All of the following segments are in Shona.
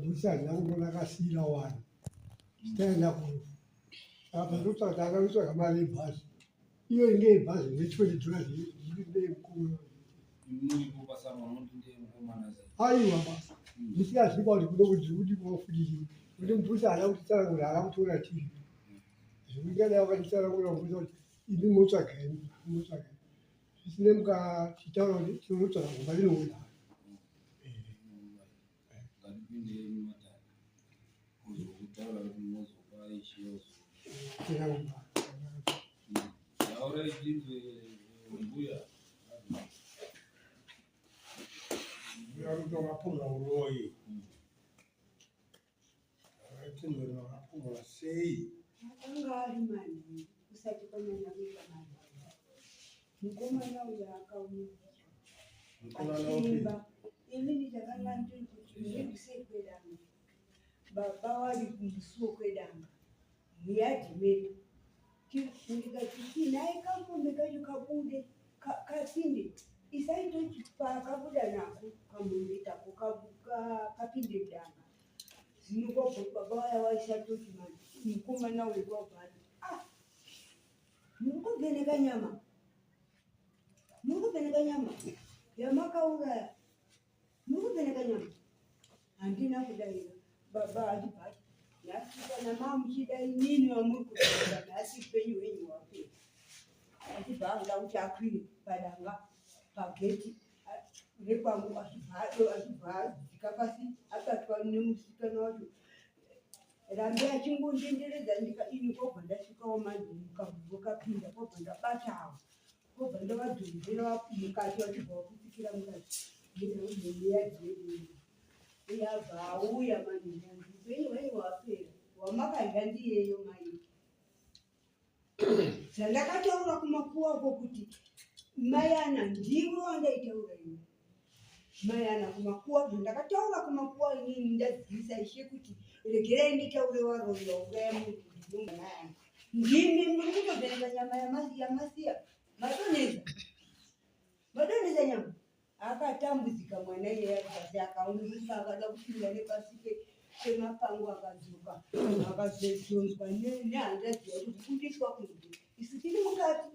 Mupurisa handina kumboona akasiira wanhu titaenda kurufu. Saka pandotsvaga akakutsvaga mari yebhazi iyo inge yebhazi ne20 dollars ndeyemukuru. Aiwa basa ndisingazivi kuti kuno kuti kuti kufuti kuti mupurisa haana kutitsanangura haana kutiona tiri zvekuti dai wakatitsanangura mupurisa kuti imi motsvaga imi motsvaga zvisine mukachitaura kuti tinotsvaga gomba rinouya. Mbuya uroyi tinzwe vakapumura sei? Akanga ari manheru kusati kwanyanya kuita manheru. Mukomana uyo akauya Mukomana upi? achiimba. Inini ndakanga ndiri kuti ndiri kuseri kwedanga. Baba vari kumusuwo kwedanga muyadhi medu. Ndikati chinhai kamombe kacho kabude kapinde. Isai tochi paakabuda nako kamombe tako kapinde mudanga. Zvino kwabva baba vaya vaisa tochi manje mukomana uyu kwabva ati ah muri kuvheneka nyama muri kuvheneka nyama yamakauraya muri kuvheneka nyama. Handina kudaira baba achibva ati nhasi kana mamuchida inini vamuri kuvheneka nhasi upenyu hwenyu hwapera. Achibva akuda kuti akwire padanga pageti rekwangu achibva achibva adzika pasi abatwa nemusikana wacho rambe achingondenderedza ndika ini kwobva ndasvikawo manje mukambo kapinda kwobva ndabatawo kwobva ndavadhonzera mukati vachibva vakutikira mukati muyadzi yabva auya manje ndanzi upenyu hwenyu hwapera hwamakadya ndiyeyo mai. Zvandakataura kumakuwa uko kuti mai ana ndiwe wandaitaura ini mai ana kumakuwa zvandakataura kumakuwa inini ndadzivisa ishe kuti regerai nditaure varoyi vauraya munhu mai ana ndimi muri kutovheneka nyama yamasiya madonhedza madonhedza nyama. Akatambudzika mwana iyeye ari pasi akaunguka akada kupinda nepasi pemapango akadzoka akazodhonzwa nehanzvadzi yacho kubudiswa kunze. Isu tiri mukati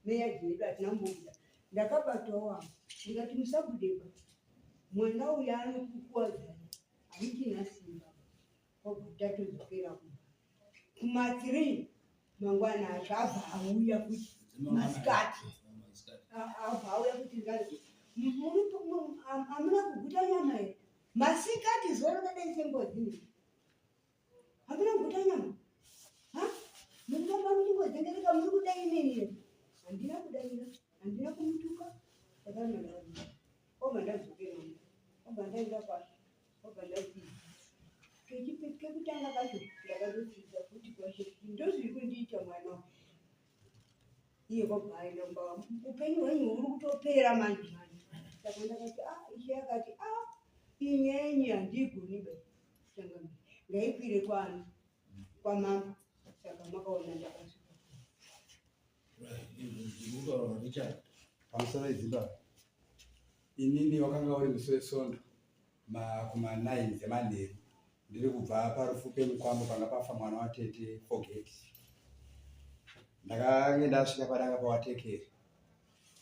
meyadhi yedu hatina kumbobuda. Ndakabatwawo apa ndikati musabudeba mwana uyu anokukuwadzai hamuchina simba kwabva tatodzokera kumba kuma3 mangwana acho abva auya kuti masikati abva auya kuti hamuna kuguta nyama here masikati zuva rakadai sengozi hamuna kuguta nyama murikamba muchingodzengereka muri kudai neni here handina kudaira handina kumutuka ndakananaaa obva ndadzokera obva ndaenda kwashe Obva ndadzidza. Kekutanga kacho ndakatodzidza futi kwashe kuti ndozviri kundiita mwana uyu. Iye kwabva aenda kumba upenyu hwenyu huri kutopera manje manje. Saka ndakati ah ishe akati ah inyaya yenyu handiigoni ba changamire. Ngaikwire kwani kwamambo. Saka makaona ndakasvika. Richard pamusoro idzimba inini wakanga uri musi wesondo kuma 9 dzemanheru ndiri kubva parufu pemukwambo panga pafa mwana watete Forget. Ndakange ndasvika padanga pawatekeri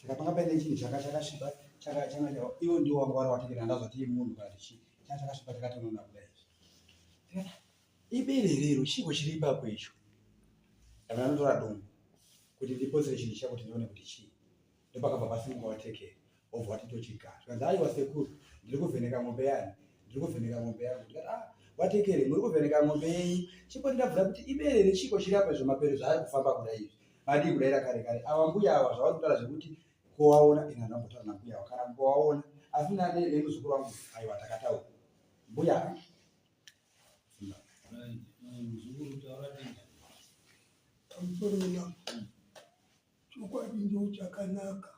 saka panga paine chinhu chaka chakasviba chaka changa iwo ndiwo wanga wari watekeri andazoti munhu kana kuti chii changa chakasviba chakatonona kudai izvi ibere rero chiiko chiri ipapo icho ndanga ndotora dombo kuti ndipotsere chinhu chiya kuti ndione kuti chii ndopakabva pasimuka watekeri obva wati tochigara zvikanzi aiwa sekuru ndiri kuvheneka mombe yani ndiri kuvheneka mombe yangu ndikati ah watekere muri kuvheneka mombe yenyu chipo ndabvura kuti ibere rechiko chiri apa izvo mapere zvaari kufamba kudai izvi madii kudaira kare kare awa mbuya awa zvavari kutaura zvekuti kowaona ini andambotaura nambuya awa kana kowaona asi nemuzukuru wangu aiwa takataura mbuya Pamusoro wemambo, chokwadi ndo chakanaka.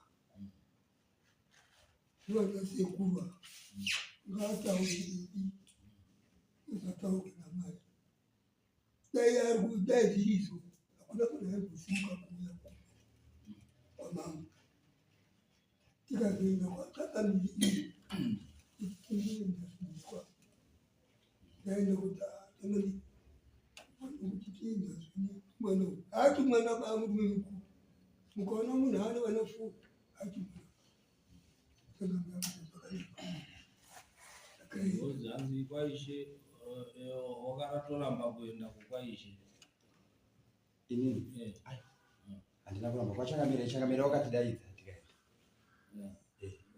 Vana sekuru ava ngaataure idi zvataurwa namai. Dai ari dai zvirizvo hakuna munhu aizofunga kuuya kwamambo. Tikazoenda kwaTakamiri iyi kuti tinenge ndasungwa. Ndaenda kuti tangani kuti tienda zvini mwana uyu. Haati mwana baamurume mukuru. Mukaona munhu ane vana fo haati mwana. Saka ndakuti zvakanaka. Ndakaenda. Ngozi hanzi kwaishe wakaratoramba kuenda kukwaishe. Inini Eh, handina kuramba kwachangamire changamire wakatidaidza tikaenda. yeah.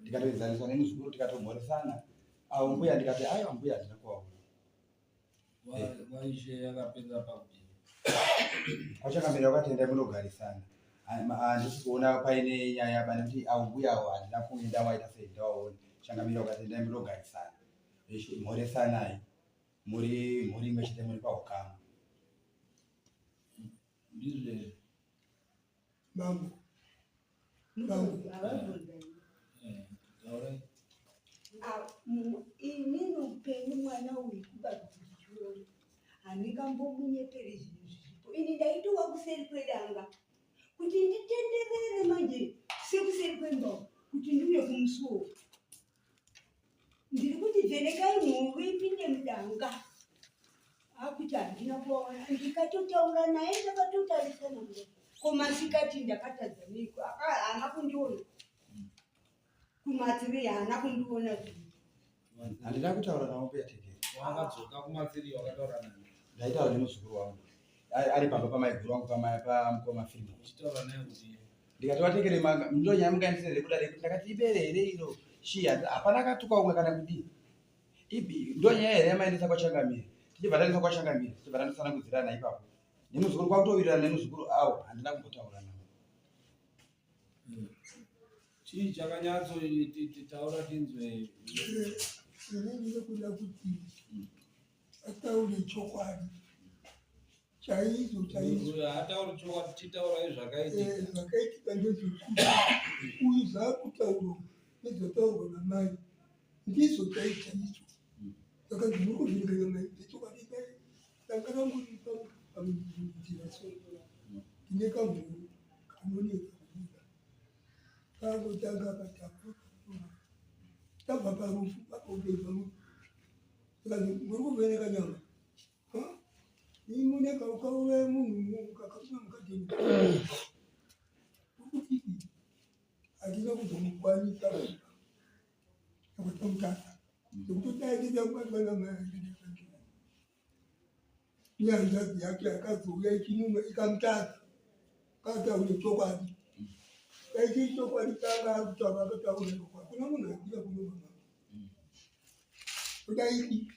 Tikatoedzaniswa nemuzukuru tikatomhoresana. Avo mbuya ndikati aiwa mbuya handina kuvaona. Kwaishe yakapedza pakuti Kwachangamire wakati endai munogarisana. Handisi kuona paine nyaya pane kuti avo mbuya avo handina kuenda waita sei ndawaona. Changamire wakati endai munogarisana. Mhoresanai. Muri mhuri imwe chete muri paukama. Ndizvo here? Mambo. Mambo. Havabvunza. Eh, taurai. Ah, inini upenyu mwana uyu kubva kuchiona handingambomunyeperi zvinhu zviripo. Ini ndaitova kuseri kwedanga kuti nditenderere manje sekuseri kwemba kuti ndiuye kumusuwo. Ndiri kuti vhenekai mhuru ipinde mudanga. Akuti handina kuvaona, ndikatotaura naye ndakatotarisana kudai. Ko masikati ndakatadza neiko? Haana kundiona. Kumatsiri haana kundiona zvinhu. Handina kutaura navo mbuya Tekere. Wakadzoka kumatsiri wakataura naye. Ndaitaura nemuzukuru wangu. Ari pamba pamaiguru wangu pamukoma Firimo. Uchitaura naye kuti Ndikati vatekere ndonyaya mungaendesere here kudare kuti ndakati ibere here iro chii hapana akatuka umwe kana kudii. Ibi ndonyaya here yamaendesa kwachangamire. Tichibva taendesa kwachangamire tichibva tandotsanangudzirana ipapo. Nemuzukuru kwakutowirirana nemuzukuru avo handina kumbotaura navo. Chii chakanyatso taura tinzwe. Ini ndiri kuda kuti ataure chokwadi chaizvo chaizvo. Uyu haatauri chokwadi, chitaurai zvakaitika. Zvakaitika ndezvekuti uyu zvaakutaurwa nezvataurwa namai ndizvo chaizvo chaizvo. Saka ndiri kuvhiringa nyama yechokwadi dai danga rangu riri panzira so ndine kamhuru kanonetsa kubuda. Kangotanga katapwa tabva parufu pakogebva saka muri kuvheneka nyama. Imuneka ukauraya munhu ukakasuma mukadini kuti handina kuzomukwanisa nekutomutasa nekuti dai ndida kubatwa namai nehanzvadzi yake yakazouya ichinunwa ikamutasa kataure chokwadi. Dai chiri chokwadi changa ari kutaura akataura chokwadi kuna munhu aibira kununwa mama kudaiki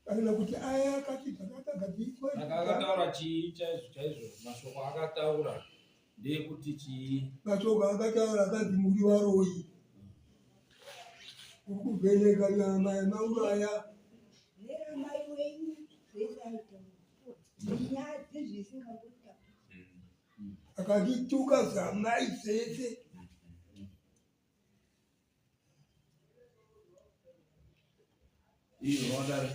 kana kuti aya akati zvakatagadziriswa. Saka akataura chii chaizvo chaizvo? Mashoko akataura ndeyekuti chii? Mashoko akataura akanzi muri varoyi, uri kuvheneka nyama yamauraya. Neramai wenyu zvese aitaura. Nyadzi zvisingambotauri. Akandituka zvamai zvese. Iyo wadare.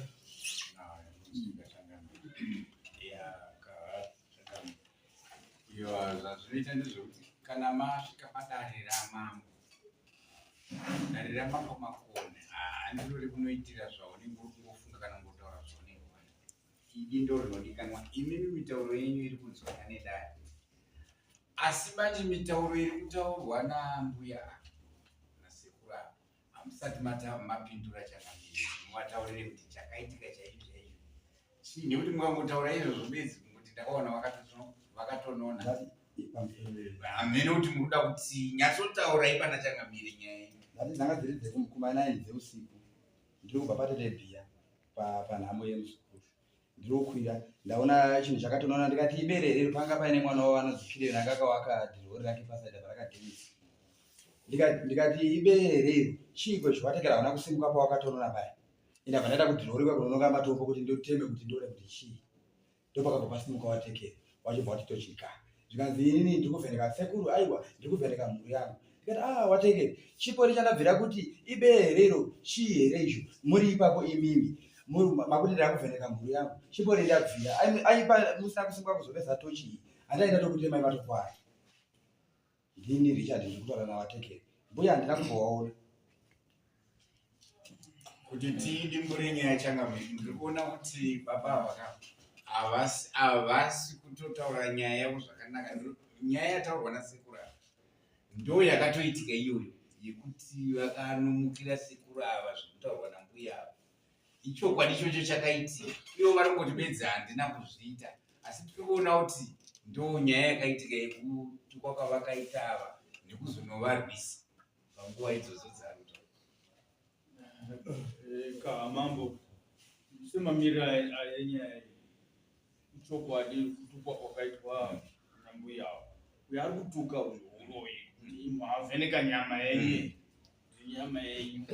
Iyo zvazvinoita ndezvekuti kana masvika padare ramambo, dare ramambo Makoni handiro rekunoitira zvaunenge uri kungofunga kana kungotaura zvaunenge wada. Idi ndo rinodikanwa. Imimi mitauro yenyu iri kunzwika nedare, asi manje mitauro iri kutaurwa nambuya ava nasekuru ava hamusati mapindura chakamira. Muvataurire kuti chakaitika chaizvo chaizvo chii, nekuti mukangotaura izvozvo bedzi kungoti ndakaona vakatonona hamene kuti muri kuda kuti nyatsotaurai pana changamire nyaya iyi. Ndati dzanga dziri dzekuma 9 dzeusiku, ndiri kubva paTelebhiya panhamo yemuzukuru. Ndiri kukwira ndaona chinhu chakatonona ndikati ibere here? Panga paine mwana wavo anozikirira anga akawaka dhirori rake pasaida parakadhimisa. Ndikati ibere here iro? Chiiko icho? Watekera hauna kusimuka pawakatonona paya. Indabva ndaenda kudhirori kwakunononga matombo kuti ndoteme kuti ndione kuti chii. Ndopakabva pasimuka watekera wachibva wati tochika. Zvikanzi inini ndiri kuvheneka sekuru, aiwa ndiri kuvheneka mhuru yangu. Ndikati watekera chipori chandabvira kuti ibere here iro? Chii here icho? Muri ipapo imimi makuti ndakuvheneka mhuru yangu. Chipori ndabvira aipa musina kusimuka kuzopedza tochi iyi. Handaenda tokutemai matokwaya. Ndini Richard ndiri kutaura nawatekera. Mbuya handina kumbovaona. Kuti tidimbure nyaya changamire, ndiri kuona kuti baba ava ka havasi havasi kutotaura nyaya yavo zvakanaka. Nyaya yataurwa nasekuru ava ndo yakatoitika iyoyo yekuti vakanomukira sekuru ava zvekutaurwa nambuya ava. Ichokwadi ichocho chakaitika. Ivo vari kungoti bedzi handina kuzviita, asi tiri kuona kuti ndo nyaya yakaitika yekutukwa kwavakaita ava nekuzonovarwisa panguva idzodzo dzaari kutaura. Ka mambo, semamiriro enyaya iyi, ichokwadi kutukwa kwakaitwa nambuya avo. Uyo ari kutuka uyu uroyi kuti mavheneka nyama yenyu, nyama yenyu.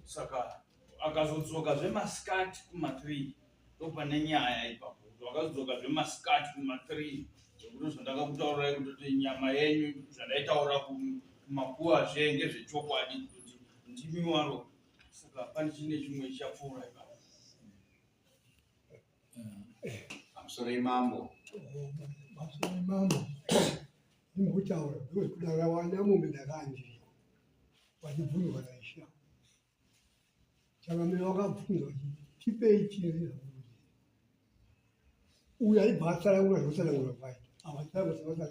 Saka akazodzoka zvemasikati kuma3, ndopane nyaya ipapo, kuti wakazodzoka zvemasikati kuma3, zvekuti zvandakakutaurirai kuti nyama yenyu, zvandaitaura kumakuva zve ngezvechokwadi, kuti ndimi waro. Saka pane chine chimwe chichapfuura ipapo. Pamusoro imambo. Pamusoro imambo, ndimukutaura because kudara wana mombe ndakandiriko vachibvunzwa naisha changamire, wakabvunza kuti tipei chiri uyu aibva atsanangura zvekutsanangura kwaita avatsanangura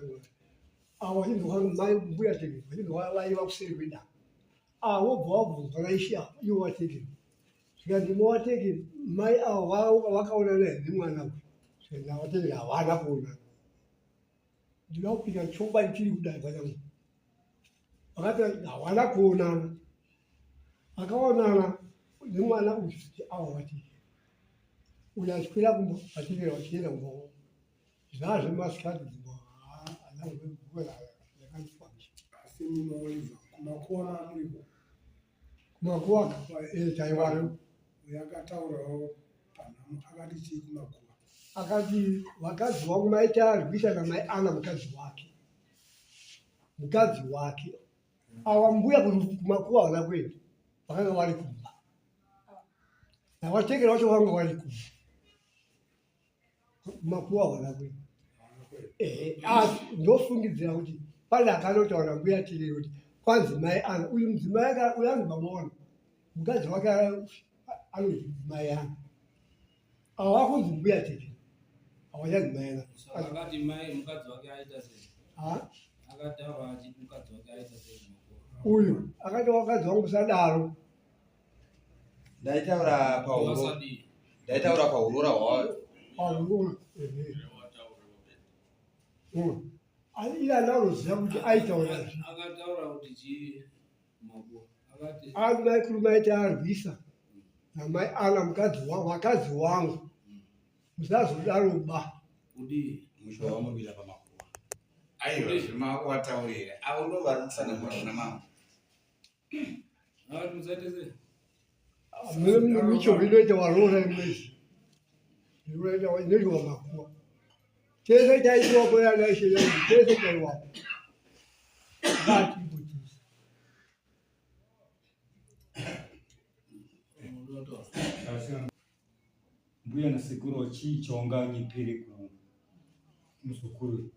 avo vachinzwa mai mbuya Tekere vachinzwa vaiva kuseri kwedanga avo, wobva wabvunzwa naishe avo ivo vaTekere, zvikanzi movaTekere mai avo vakaonana here nemwana uyu? Zvikanzi avaTekere havana kuonana. Ndinoda kupika chokwadi chiri kudai kwanyangu, vakati havana kuonana, vakaonana nemwana uyu avo vaTekere, uyu achikwira kumba, vaTekere vachienda kumba zvaa zvemasikati dzimba. Asi munoiva kumakuva mamuriko? Kumakuva taivayo. Yakataurawo panhamo, akati chii kumakuva? Akati vakadzi vangu maita arwisa namai Ana, mukadzi wake, mukadzi wake awa mbuya kumakuva havana kuenda, vakanga vari kumba navaTekere vacho vanga vari kumba, kumakuva havana kuenda. Ehe, asi ndofungidzira kuti pane akanotaura mbuya Tekere kuti kwanzi mai Ana uyu mudzimai uyu anzi babaona mukadzi wake anonzi mai Ana, ava kunzi mbuya Tekere, havachanzi mai Ana. Saka akati mai mukadzi wake aita sei? Ha? Akataura achiti mukadzi wake aita sei kumakuva? Uyu akati wakadzi wangu musadaro. Ndaitaura pauro. Wasadii? Ndaitaura paurora hwayo. Pauro, ehe. Asi iye anaunoziva kuti aitaura zvi Akataura kuti chii kumakuva? Akati Ari mai kuru maita arwisa namai Ana mukadzi wangu, vakadzi wangu musazodaro ba. Kudii? Musho wamuri kuita pamakuva. Aiwa, zvimawataurira avo ndo vari kutsanangura kuna mambo. Akati musaite sei? Micho inoita waroora imwezi inoitwa makuva, tese taitiwapo yanaishe tese taiwapo ngatingotisa. Unotaura. Mbuya nasekuru, chii chaunganyepere kumuzukuru?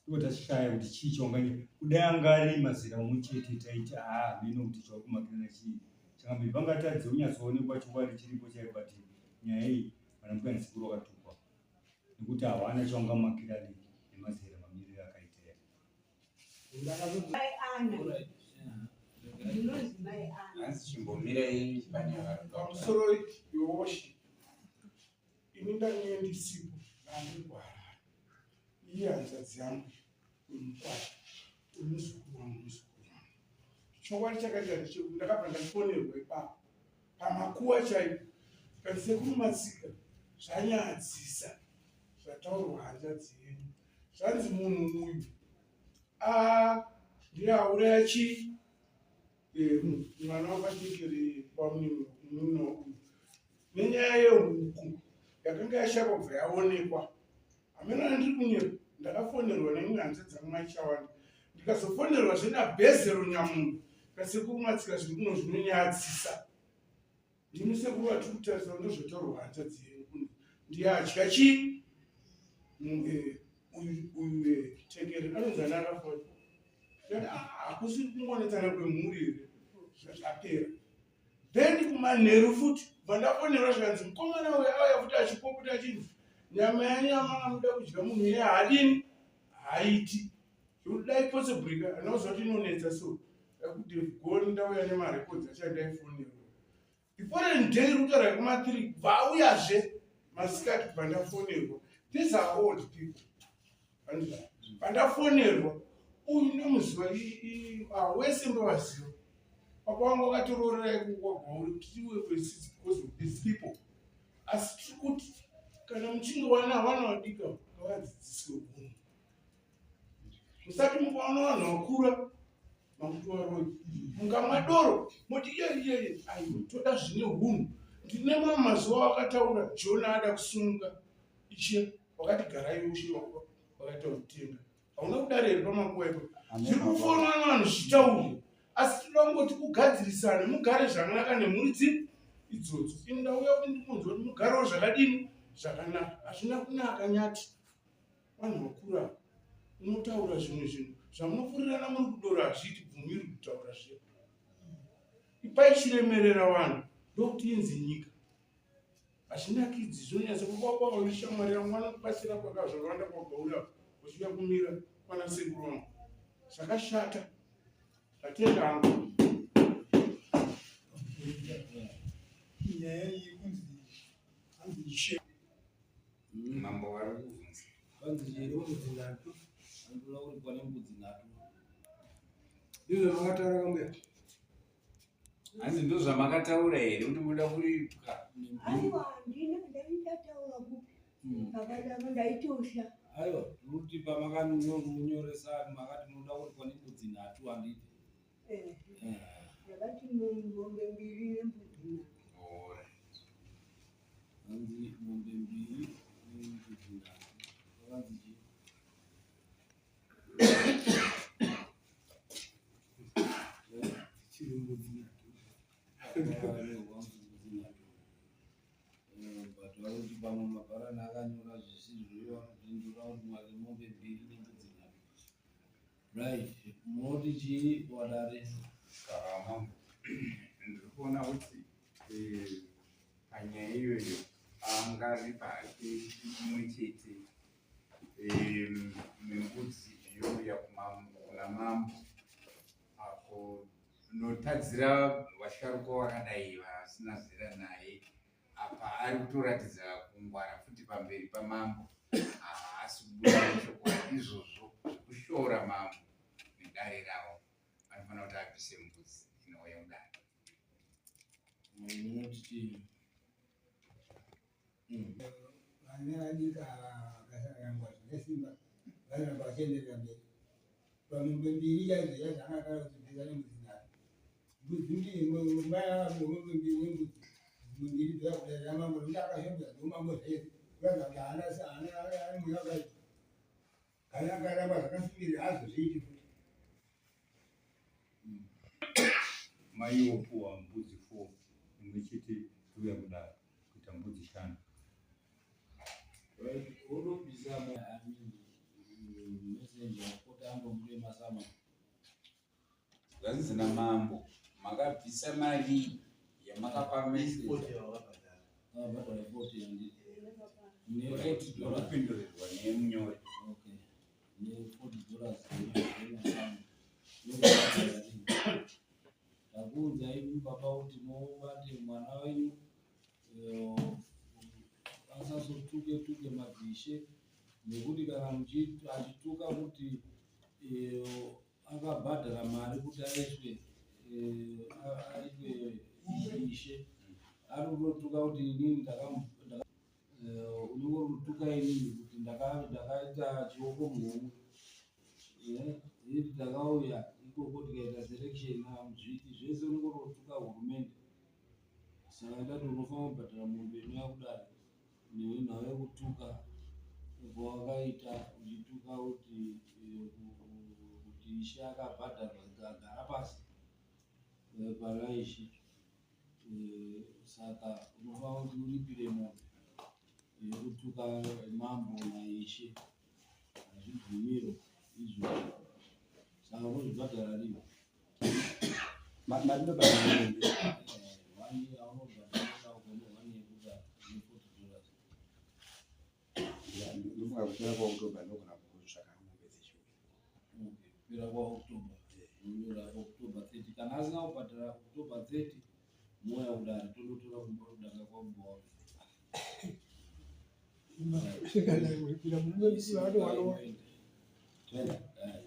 Ivo tashaya kuti chii chaunganye. Kudai anga ari mazera umwe chete, taiti haa, meno kuti chakumakirana chii chakambe vangatadze kunyatsoonekwa chokwadi chiripo chaipo. But nyaya iyi, vana mbuya nasekuru vakatukwa nekuti havana chaungamakirane nemazera mamiriro akaita. Mai Ana. Alright. Yeah. Ndinonzi mai Ana. Hanzi chimbomirai, pane vari. Pamusoro yowoshe, ini ndange ndisipo, ndandiri kuHarare. Iye hanzvadzi yangu yemukwasha, wemuzukuru wangu, muzukuru wangu. Chokwadi chakaita ndechekuti ndakabva ndafonerwa ipapo pamakuva chaipo, kati sekuru Matsika, zvanyadzisa zvataurwa hanzvadzi yenyu, zvanzi munhu uyu a ndiye auraya chii mwana wakaTekere kwamunino uyu nenyaya yehuku yakanga yashakwa kubva yaonekwa. Hameno andiri kunyepa. Ndakafonerwa neimwe hanzvadzi dzangu maichawanda, ndikazofonerwa zvenabhezero nyamunhu, kasekuru Matsika, zviri kuno zvinonyadzisa, ndimi sekuru vatiri kutarisa, ndozvotaurwa hanzvadzi yenyu kuno ndiye adya chii uyu Tekere anonzi ana akafa. Hakusi kungonetsana kwemhuri here? Zvapera. Then kumanheru futi bva ndafonerwa zvikanzi mukomana uyo auya futi achipopota achinzi nyama yanyama amuda kudya munhu iye haadini haiti zvekuti dai possibly ka andauziva kuti inonetsa so I could have gone ndauya nemarecords acho andaifonerwa the following day rutaura yekuma3 bva auyazve masikati bva ndafonerwa. These are old people. Pandafonerwa uyu ndomuziva wese ndovaziva. Baba vangu vakatoroorera ikoko kwauri kuti tiwe kwesisi because of these people. Asi tiri kuti kana muchinge wana vana vadika ngavadzidziswe hunhu. Musati mukaona vanhu vakura makuti varoyi mukamwa doro moti iye iye aiwa toda zvine hunhu. Ndine mamwe mazuva wakataura Jona ada kusununga ishe wakati garai ushe wakaita kutenga hauna kudaro here pamakuva ipo zviri kufonwa nevanhu zvichitaurwa asi tinoda kungoti kugadzirisane mugare zvakanaka nemhuri dzi idzodzo. Ini ndauya kuti ndikunzwa kuti mugarewo zvakadini zvakanaka. Hazvina kunaka nyati vanhu vakura unotaura zvimwe zvinhu zvamunofurirana muri kudoro hazviiti bvumiri kutaura zviya. Ipai chiremerera vanhu ndokuti inzi nyika. Hazvinakidzi zvinonyatsa kukwakwa uri shamwari yangu vanokubatsira kwaka zvakawanda kwagauri apo uchiuya kumira kwana sekuru vangu zvakashata. Tatenda hangu. Nyaya iyi kunzi hanzi ishe Mambo vari kubvunza. Hanzi chii? Mbudzi nhatu. Anotoda kuripwa nembudzi nhatu. Ndizvo zvakataura kambuya. Hanzi ndozvamakataura here kuti munoda kuripwa? Aiwa, handina ndaitataura kupi pakadaro ndaitosha. Aiwa, kuti pamakanyoresa makati munoda kuripwa nembudzi nhatu handiti? Eh, ndakati mombe mbiri nembudzi nhatu. Alright. Hanzi mombe mbiri nembudzi nhatu. Vakanzi chii? Chiri mbudzi nhatu. But vakuti pamwe mabharani akanyora zvisizvo ivo vanoti ndoda kuti mwari mombe mbiri nembudzi nhatu. Right, munoti chii wadare? Saka mambo, ndiri kuona kuti panyaya iyoyo angaripa hake imwe chete nembudzi youya kuna mambo apo notadzira vasharukwa vakadai vasina zera naye apa ari kutoratidza kungwara futi pamberi pamambo haasi kubuda chokwadi izvozvo zvekushora mambo nedare ravo anofanira kuti abvise mbudzi inouya kudare. Munoti chii? Vana vadiki ava vakasarangwa zvine simba vanoramba vachienderera mberi. Pamombe mbiri chaidzo chaidzo akatara kuti bvisa nembudzi nhatu. Mbudzi mbiri mai ava mombe mbiri nembudzi dzimwe mbiri dzouya kudare ramambo nekuti akashambidza dzeumambo zvese kuratidza kuti haana haana mweya wakaipa. Kana akaramba zvakasimbirira haazozviiti futi. Mai wopuwa mbudzi 4 imwe chete youya kudare kuita mbudzi shanu. Right, wodobvisa messenger kuti ambomurema sama. Zvanzi namambo makabvisa mari yamakapa messenger. Akabhadhara 40 handiti? Ne 40 dollars. Kupindurirwa nemunyori. Okay. Ne 40 dollars yemasama. Ndakuudzai imi baba kuti mubate mwana wenyu asazotuke tuke madzishe nekuti kana achituka kuti akabhadhara mari kuti aiswe aitwe ishe ari kutotuka kuti inini unenge uri kutuka inini kuti ndakaita chioko muhomwe. Iri takauya ikoko tikaita selection zviti zvese unenge uri kutuka hurumende. Saka ndati unofanira kubhadhara mombe inouya kudare nenhau yekutuka kwawakaita uchituka kuti kuti ishe akabhadharwa gara pasi pana ishe. Saka unofanira kuti uripire mombe yekutuka mambo naishe. Hazvibvumirwe izvozvo. Saka unozvibhadhara rini? Mari ndobhadhara mombe. One year aunobhadhara ukaona one year kuda ne $40. Ndofunga kupera kwaOctober ndogona kutsvaka mombe dzechiuyu. Okay, kupera kwaOctober. Unonyora October 30. Kana asina kubhadhara October 30, mouya kudare tonotora kumba kudanga kwambowa. Svikana kuripira murume mukuru anowanowa. Toenda. Toenda. Eh.